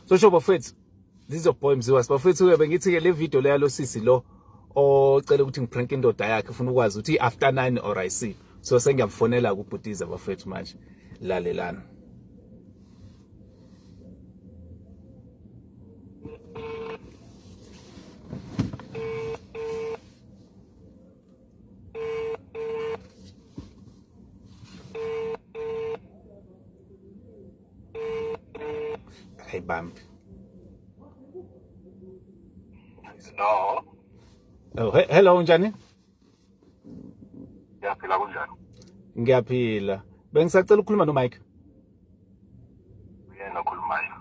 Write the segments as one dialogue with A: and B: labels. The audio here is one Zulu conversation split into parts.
A: So sho bafethu, this is your boy Mziwa. Bafethu ke bengithi ke le video leya lo sisi lo ocela ukuthi ngiprank indoda yakhe ufuna ukwazi ukuthi after 9 or I see. So sengiyamfonela kubhutiza bafethu manje. Lalelana. Ayibambi.
B: No.
A: Oh, he hello unjani?
B: Ngiyaphila kunjani?
A: Ngiyaphila. Bengisacela ukukhuluma no Mike.
B: Uyena okhulumayo.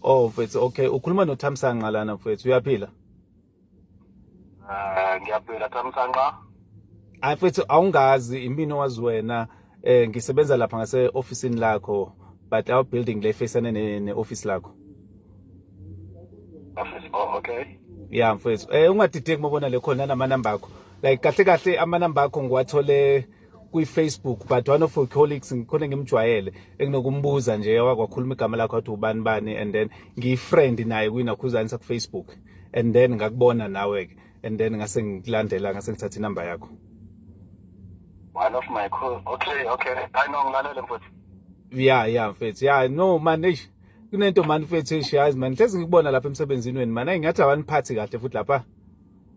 A: Oh mfethu, okay, ukhuluma no Thamsanqa lana mfethu, uyaphila?
B: Eh ngiyaphila Thamsanqa.
A: Hayi mfethu awungazi imina owazi wena eh ngisebenza lapha ngase officeini lakho but our building le facane ne office lakho.
B: Office. Oh okay.
A: Yeah mfethu. Eh ungadideki mabona le khona nama number akho. Like kahle kahle ama number akho ngiwathole kwi Facebook but one of your colleagues ngikhona ngimjwayele enginokumbuza nje wakwakhuluma igama lakho athi ubani bani and then ngiyi friend naye kwinakhuzani sa ku Facebook and then ngakubona nawe ke and then ngase ngikulandela ngase ngithatha inamba yakho.
B: One of my co okay okay. I know ngilalele mfethu.
A: Yeah yeah mfethu. Yeah no man eish kunento man mfethu eish yazi man hlezi ngikubona lapha emsebenzini wenu man engathi awaniphathi kahle futhi lapha.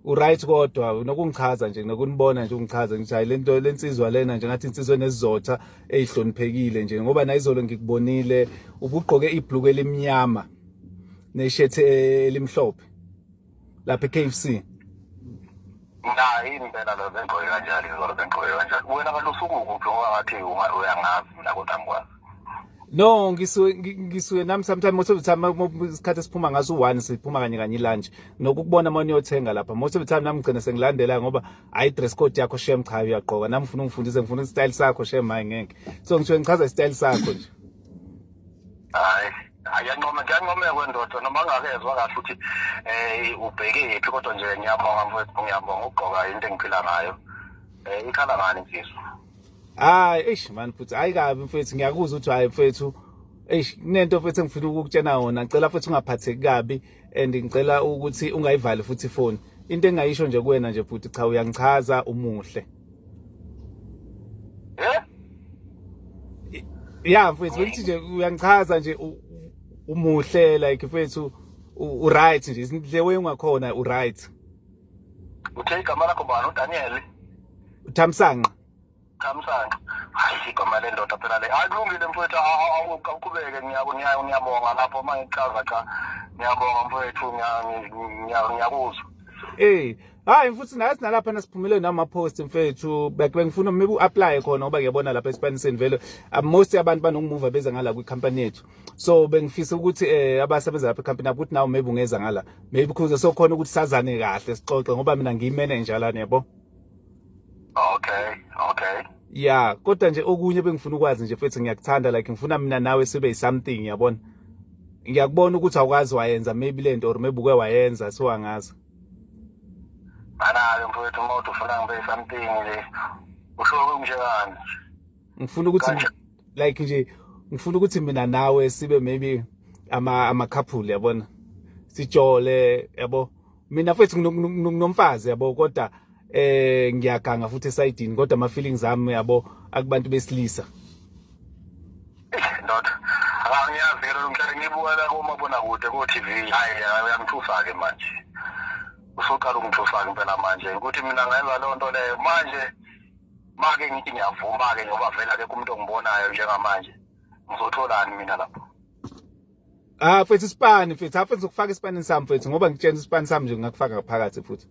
A: Uright kodwa unokungichaza nje nokunibona nje ungichaza ngithi hayi lento lensizwa lena nje ngathi insizwa enesizotha ezihloniphekile nje ngoba nayizolo ngikubonile ubugqoke ibhluku elimnyama neshirt elimhlophe lapha eKFC.
B: Na yini impela lo bengigqoke kanjalo izolo bengigqoke kanjalo. Wena kanti usuke ukuphi ngoba ngathi uyangazi mina kodwa angikwazi.
A: No ngisuke ngisuke nami sometimes most of the time isikhathi esiphuma ngaso u1 siphuma kanye kanye lunch nokukubona uma niyothenga lapha most of the time nami ngigcina sengilandela ngoba hayi dress code yakho shem cha uyagqoka nami ngifuna ungifundise ngifuna istyle sakho shem hayi ngeke so ngisuke ngichaza istyle sakho nje.
B: Hayi ayancoma kuyancomeka kwendoda noma angakezwa kahle ukuthi eh ubheke phi kodwa nje ngiyabonga mfowethu ngiyabonga ukugqoka into engiphila ngayo. Eh ikhala ngani insizwa?
A: Hayi eish man futhi hayi kabi mfethu ngiyakuzwa ukuthi hayi mfethu eish kunento mfethu engifuna ukukutshena yona ngicela futhi ungaphatheki kabi and ngicela ukuthi ungayivali futhi ifoni into engayisho nje kuwena nje futhi cha uyangichaza umuhle.
B: Eh?
A: Ya mfethu bengithi nje uyangichaza nje umuhle like mfethu u right nje the way ungakhona u right.
B: Uthe igama lakho bani uDaniel?
A: uThamsanqa.
B: Thamsanqa. Hayi igama lendoda phela le. Hayi kulungile mfowethu awuqhubeke ngiyabonga lapho uma ngichaza cha. Ngiyabonga mfowethu ngiyakuzwa.
A: Eh, hayi futhi nathi nalapha nasiphumile nama post mfethu bengifuna maybe uapply khona ngoba ngiyabona lapha esipaniseni vele most abantu banokumuva beza ngala kwi company yethu. So bengifisa ukuthi eh abasebenza lapha ecompany yabo ukuthi nawe maybe ungeza ngala. Maybe because sokhona ukuthi sazane kahle sixoxe ngoba mina ngiyimanager lana yabo.
B: Okay, okay.
A: Yeah, kodwa nje okunye bengifuna ukwazi nje mfethu ngiyakuthanda like ngifuna mina nawe sibe something yabona. Ngiyakubona ukuthi awukazi wayenza maybe lento or maybe uke wayenza so angazi.
B: Mana-ke mfowethu uma uthi ufuna ngibe something nje usho kunjengani?
A: Ngifuna ukuthi like nje ngifuna ukuthi mina nawe sibe maybe ama ama couple yabona. Sijole yabo. Mina mfethu nginomfazi yabo kodwa eh ngiyaganga futhi esayidini kodwa ama feelings ami yabo akubantu besilisa.
B: Ndoda angiyazi ke lo ngihlale ngibukela komabonakude ko-TV hayi uyangithusa-ke manje usuqala ukungithusa-ke impela manje ukuthi mina ngenza leyo nto leyo manje make ngithi ngiyavuma-ke ngoba vele akekho umuntu ongibonayo njengamanje ngizotholani mina lapho.
A: Ah mfethu isipani mfethu, ah mfethu ukufaka isipanini sami mfethu ngoba ngitshena isipani sami nje ngingakufaka ngaphakathi futhi.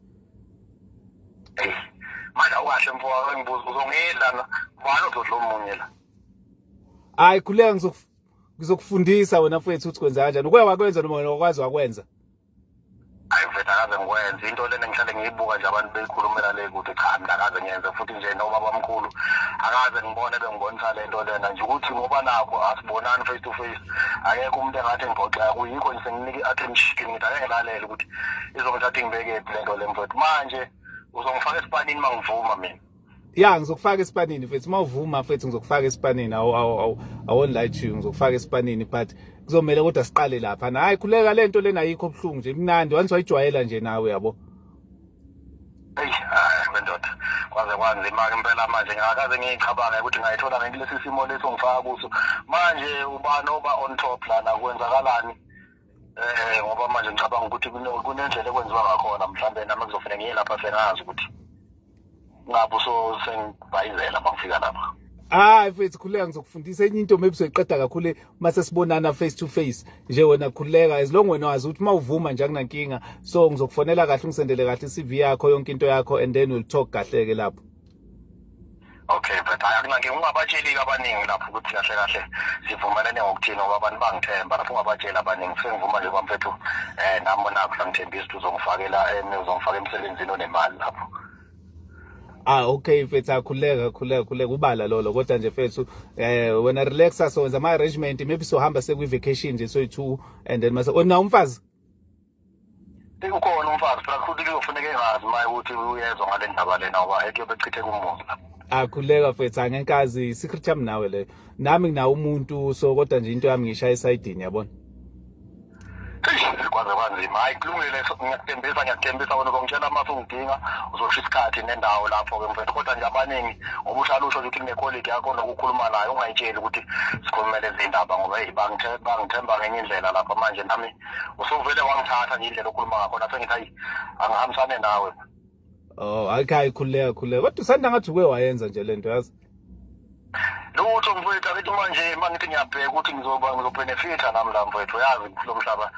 B: Manje awukahle mfowethu ngibuza uzongidla na? Ubani ozodla omunye la?
A: Hayi khuleka ngizokufundisa wena mfethu ukuthi kwenza kanjani. Uke wakwenza noma wena wakwazi wakwenza?
B: Hayi mfethu akaze ngikwenze into lena ngihlale ngiyibuka nje abantu beyikhulumela le kude cha mina akaze ngiyenze futhi nje nobabamkhulu akaze ngibone bengibonisa le nto lena nje ukuthi ngoba nakho asibonani face to face akekho umuntu engathi ngiphoxeka kuyikho nje senginika i-attention ngithi ake ngilalele ukuthi izongithatha ingibekephi le nto le mfethu manje uzongifaka esipanini uma ngivuma mina.
A: Ya, ngizokufaka esipanini mfethu, uma uvuma mfethu ngizokufaka esipanini. Awu awu, I won't lie to you, ngizokufaka esipanini, but kuzomela kodwa siqale lapha. Hayi, khuleka, lento lena ayikho obuhlungu nje, imnandi once wayijwayela nje nawe, yabo.
B: Eyi, hayi wendoda, kwaze kwanzima-ke impela manje. Ngingakaze ngiyicabange ukuthi ngayithola ngekulesi simo lesi ongifaka kuso manje. Ubani oba on top lana? Kwenzakalani? Ngoba manje ngicabanga ukuthi kunendlela ekwenziwa ngakhona. Mhlambe nami kuzofanele ngiye lapha sengazi ukuthi ngabe so sengibhayizela uma ngifika lapha.
A: Hayi mfethu, khuleka, ngizokufundisa enye into, maybe soyiqeda kakhulu mase sibonana face to face nje. Wena khuleka, as long wena wazi ukuthi mawuvuma nje akunankinga. So ngizokufonela kahle, ungisendele kahle i-CV yakho, yonke into yakho, and then we'll talk kahle ke lapho.
B: Okay, but hayi, akunankinga. Ungabatsheli-ke abaningi lapho ukuthi kahle kahle sivumelene ngokuthini, ngoba abantu bangithemba lapho. Ungabatsheli abaningi, sengivuma nje kwamfethu. Nami nakho la ngithembisa ukuthi uzongifakela, uzongifaka emsebenzini onemali lapho.
A: Ah, okay mfethu, akhuleka, khuleka, khuleka, ubala lolo. Kodwa nje mfethu, wena relaxa, so wenza ama arrangement, maybe sohamba sekwi vacation nje soyi2, and then mase ona umfazi.
B: Ukhona umfazi phela, futhi kuzofuneka engazi maye ukuthi uyezwa ngale ndaba lena, ngoba ekuyobe chitheka umuzi lapho.
A: Akhuleka mfethu, angenkazi secret yami nawe leyo. Nami nginawo umuntu, so kodwa nje into yami ngishaya esayidini, yabona.
B: Eish, kwaze kwanzima. Hayi, kulungile, ngiyakuthembisa, ngiyakuthembisa. Wena uzongitshela uma usungidinga, uzosho isikhathi nendawo lapho-ke mfethu. Kodwa nje abaningi, ngoba uhlala usho nje ukuthi kune-colleague yakho nokukhuluma nayo, ungayitsheli ukuthi sikhulumele izindaba, ngoba eyi, bangithemba ngenye indlela lapha. Manje nami usuvele wangithatha nje indlela okhuluma ngakhona, sengithi hayi, angihambisane nawe.
A: Oh, hayi, khuleka, khuleka. Kodwa usanda ngathi uke wayenza nje lento, yazi.
B: Lutho mfowethu, akithi manje uma ngithi ngiyabheka ukuthi ngizoba ngizobhenefitha nami la mfowethu, uyazi lo mhlaba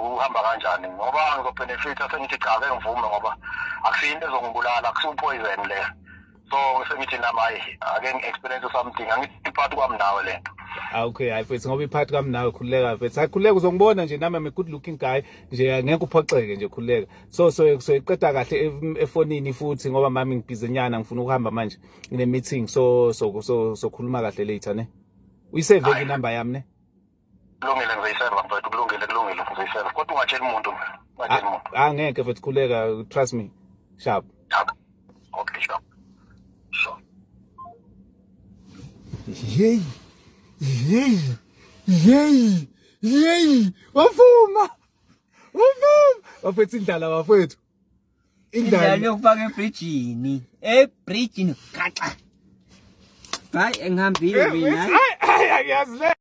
B: uhamba kanjani, ngoba ngizobhenefitha, sengithi cha, ake ngivume, ngoba akusiyo into ezongibulala, akusiyo poison le. So sengithi nami hayi, ake ngi-experience something, angithi phakathi kwami nawe le nto.
A: Ah, okay, hayi mfethu, ngoba iphathi kwami nawe, khuleka mfethu. Hayi, khuleka, uzongibona nje nami, I'm a good looking guy nje, angeke uphoxeke nje, khuleka. So iqeda kahle efonini futhi, ngoba mami ngibhizi nyana, ngifuna ukuhamba manje, ngine meeting, so khuluma kahle later ne. Uyisave
B: Hayi.
A: inamba yami ne?
B: Kulungile, ngizoyiseva mfowethu, kulungile, kulungile, ngizoyiseva, kodwa ungatsheli muntu, ungatsheli muntu.
A: Ah, ngeke mfethu, khuleka, trust me. Sharp.
B: Okay, sure.
A: Yey. Yey. Yey. Yey. Wavuma. Wavuma. Bafethu, indlala bafethu.
C: Indlela
A: Indlala.
C: yokufaka ebridgini, ebridgini gaxa. Hayi, engihambile mina.
A: Hayi, hayi, angiyazi le.